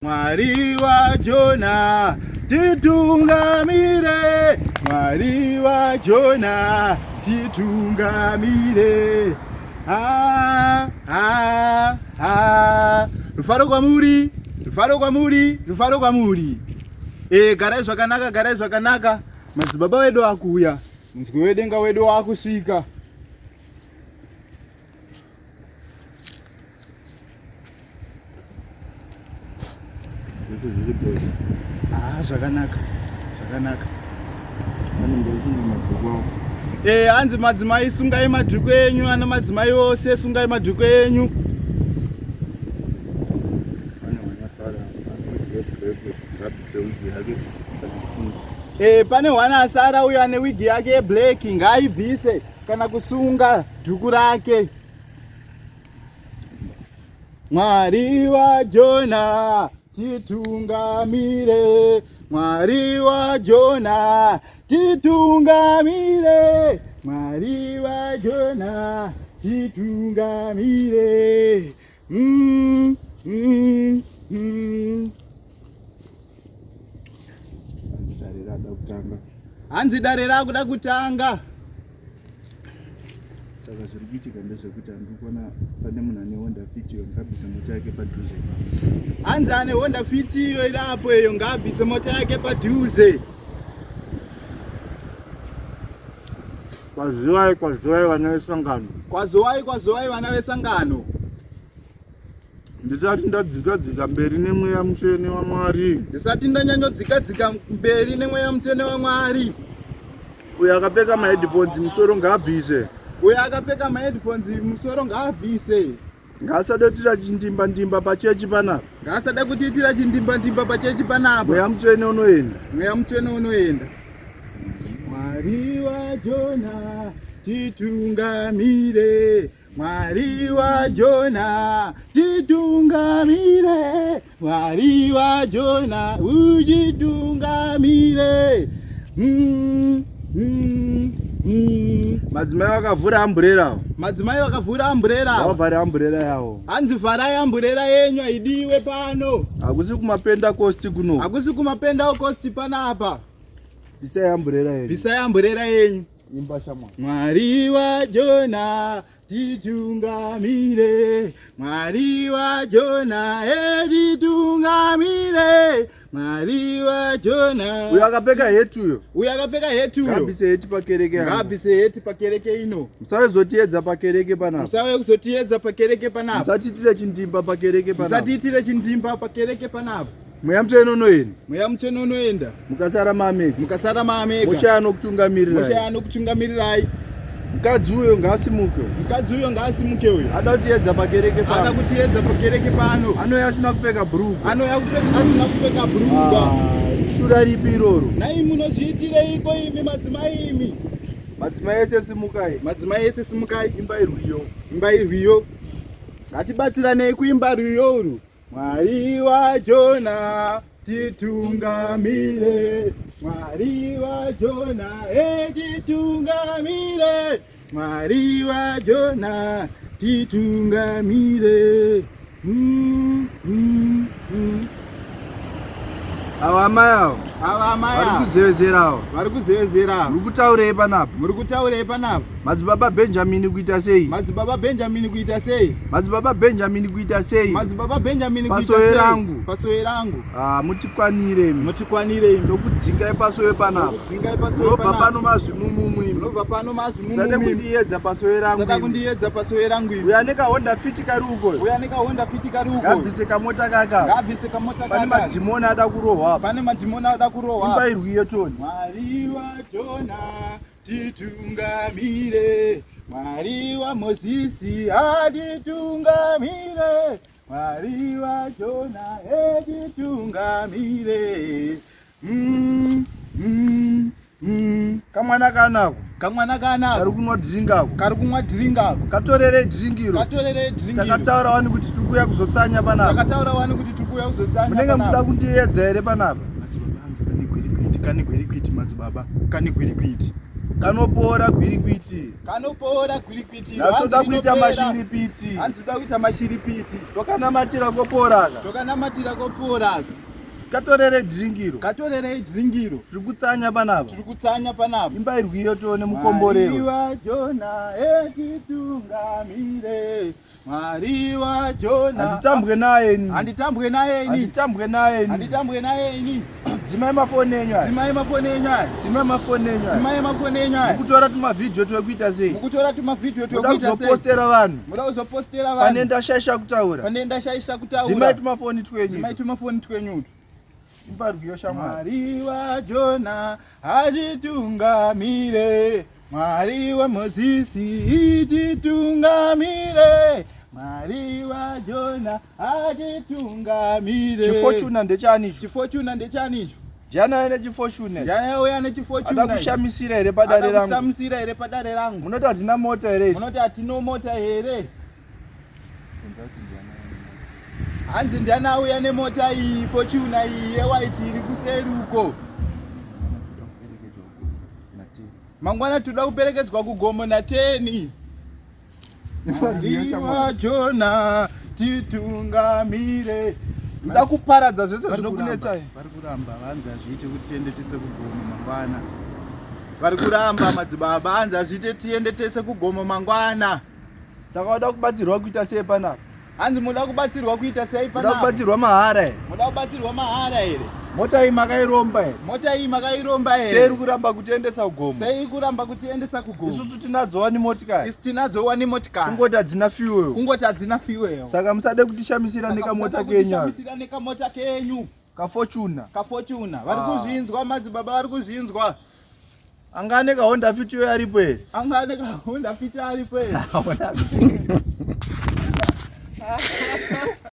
Mwari waJona titungamire, Mwari waJona titungamire. Ha, ha, ha. Rufaro kwamuri, rufaro kwamuri, rufaro kwamuri. E, garai zvakanaka, garai zvakanaka. Madzibaba wedu akuuya, munzwi wedenga wedu wakusvika. Zvese zviri best. Ah, zvakanaka zvakanaka. Vanenge vachisunga madhuku avo. Eh, hanzi madzimai sungai madhuku enyu, ana madzimai ose sungai madhuku enyu. Pane wanasara anodya break ngabvise wigi yake kana kusunga. Eh, pane hwana asara uyo ane wigi yake yeblack ngaaibvise kana kusunga dhuku rake. Mwari waJona titungamire, Mwari waJona titungamire, Mwari waJona titungamire. Mm, mm, mm. Dare rada kutanga. Hanzi dare rakuda kutanga. Saka zviri kuitika ndezvekuti handiri kuona pane munhu ane Honda Fit iyo ngabvise mota yake padhuze ipapo. Hanzi ane Honda Fit iyo iri apo iyo ngaabvise mota yake padhuze. Kwaziwai kwaziwai vana vesangano. Kwaziwai kwaziwai vana vesangano. Ndisati ndadzika dzika mberi nemweya mutsvene waMwari. Ndisati ndanyanyodzika dzika mberi nemweya mutsvene waMwari. Uyo akapfeka maheadphones musoro ngaabvise. Uyo akapfeka maheadphones musoro ngaabvise. Ngaasade kutiitira chindimba ndimba pachechi panapa. Ngaasade kutiitira chindimba ndimba pachechi panapa. Mweya mutsvene unoenda. Mweya mutsvene unoenda. Mwari waJona titungamire. Mwari waJona titungamire, Mwari waJona uchitungamire. Mm, mm, mm. Madzimai vakavhura amburera. Madzimai vakavhura amburera. Vavhare amburera yavo. Hanzi vharai amburera yenyu haidiwe pano. Hakusi kumapendakosti kuno. Hakusi kumapendakosti panapa. Bvisai amburera yenyu. Bvisai amburera yenyu. Imba shamwari. Mwari waJona titungamire, Mwari waJona titungamire, Mwari waJona. Uyo akapfeka heti uyo. Uyo akapfeka heti uyo. Ngaabvise heti pakereke yangu. Ngaabvise heti pakereke ino. Musave kuzotiedza pakereke panapa. Musave kuzotiedza pakereke panapa. Musatiitire chindimba pakereke panapa. Musatiitire chindimba pakereke panapa. Mweya mutsvene unoenda. Mweya mutsvene unoenda. Mukasara maamega. Mukasara maamega. Moshaya anokutungamirirai. Moshaya anokutungamirirai. Mukadzi uyo ngaasimuke. Mukadzi uyo ngaasimuke uyo. Ada kutiedza pakereke pano. Ada kutiedza pakereke pano. Anouya asina kupfeka bhurugwa. Anouya asina kupfeka bhurugwa. Ah, shura ripi iroro? Nai munozviitireiko imi madzimai imi? Madzimai ese simukai. Madzimai ese simukai. Imbai rwiyo. Imbai rwiyo. Ngatibatsiranei kuimba rwiyo urwu. Mwari waJona titungamire, Mwari waJona titungamire, Mwari waJona titungamire. Mm, mm, mm. Ava amai avo. Ava amai vari kuzevezera avo. Vari kuzevezera. Muri kutaurei panapa? Muri kutaurei panapa? Madzibaba Benjamin kuita sei? Madzibaba Benjamin kuita sei? Madzibaba Benjamin kuita sei? Madzibaba Benjamin kuita sei? Pasowe rangu. Pasowe rangu. Ah, mutikwanire imi. Mutikwanire imi. Ndokudzingai pasowe panapa. Ndokudzingai pasowe panapa. Munobva pano mazvimumumu imi. Munobva pano mazvimumumu. Musada kundiedza pasowe rangu. Musada kundiedza pasowe rangu imi. Uyo ane ka Honda Fit kari uko. Uyo ane ka Honda Fit kari uko. Ngabvise kamota kaka. Ngabvise kamota kaka. Pane madhimoni ada kurohwa. Pane madhimoni ada kurohwa. Imba irwiyo toni. Mwari waJona titungamire Mwari waMozisi atitungamire Mwari waJona etitungamire mm, mm, mm. Kamwana kanako kamwana kanako kari kunwa drink ako kari kunwa drink ako katorerei drink iro katorerei drink iro takataura wani kuti tiri kuuya kuzotsanya panapa takataura wani kuti tiri kuuya kuzotsanya munenge muchida kundiedza here panapa madzibaba hanzi kane gwirikwiti kane gwirikwiti madzibaba kane gwirikwiti. Kanopora gwirikwiti. Kanopora gwirikwiti. Nhasi kuita mashiripiti. Hanzi toda kuita mashiripiti. Tokanamatira kopora ka. Tokanamatira kopora ka. Katorere dhiringiro. Katorere dhiringiro. Tiri kutsanya panapa. Tiri kutsanya panapa. Imba irwiyo tione mukomborero. Mwari waJona etitungamire. Mwari waJona. Handitambwe naye ini. Handitambwe naye ini. Handitambwe naye ini. Handitambwe naye ini. Dzimai mafoni enyu aya. Dzimai mafoni enyu aya. Dzimai mafoni enyu aya. Dzimai mafoni enyu aya. Mukutora tumavhidhiyo twekuita sei? Mukutora tumavhidhiyo twekuita sei? Muda kuzopostera vanhu. Muda kuzopostera vanhu. Pane ndashaisha kutaura. Pane ndashaisha kutaura. Dzimai tumafoni twenyu. Dzimai tumafoni twenyu utu. Imba rwiyo shamwari. Mwari waJona atitungamire. Mwari waMozisi ititungamire. Mwari waJona atitungamire. Chifortuna ndechani icho? Chifortuna ndechani icho? Jana ane chifortuna. Jana uya ane chifortuna. Ada kushamisira here padare rangu? Ada kushamisira here padare rangu? Munoti hatina mota here? Munoti hatina mota here? Hanzi ndiani auya nemota iyi Fortuna iyi yewaiti iri kuseri uko. Mangwana toda kuperekedzwa kugomo nateni. Mwari Jona titungamire. Ndoda kuparadza zvese zvinokunetsai. Vari kuramba vanzi hazviite kuti tiende tese kugomo mangwana. Vari kuramba madzibaba hanzi hazviite tiende tese kugomo mangwana. Saka wada kubatsirwa kuita sei panapa? Hanzi muda kubatsirwa kuita sei panapa? Muda kubatsirwa mahara here? Muda kubatsirwa mahara here? Mota iyi makairomba here? Mota iyi makairomba here? Sei iri kuramba kutiendesa kugomo? Sei kuramba kutiendesa kugomo? Isusu tinadzo wani motikari. Isu tinadzo wani motikari. Kungoti hadzina fuel. Kungoti hadzina fuel. Saka musade kutishamisira nekamota kenyu. Kutishamisira nekamota kenyu. Kafortuna. Kafortuna. Vari kuzvinzwa madzibaba vari kuzvinzwa. Anga ane kaHonda Fit yo aripo here? Anga ane kaHonda Fit aripo here?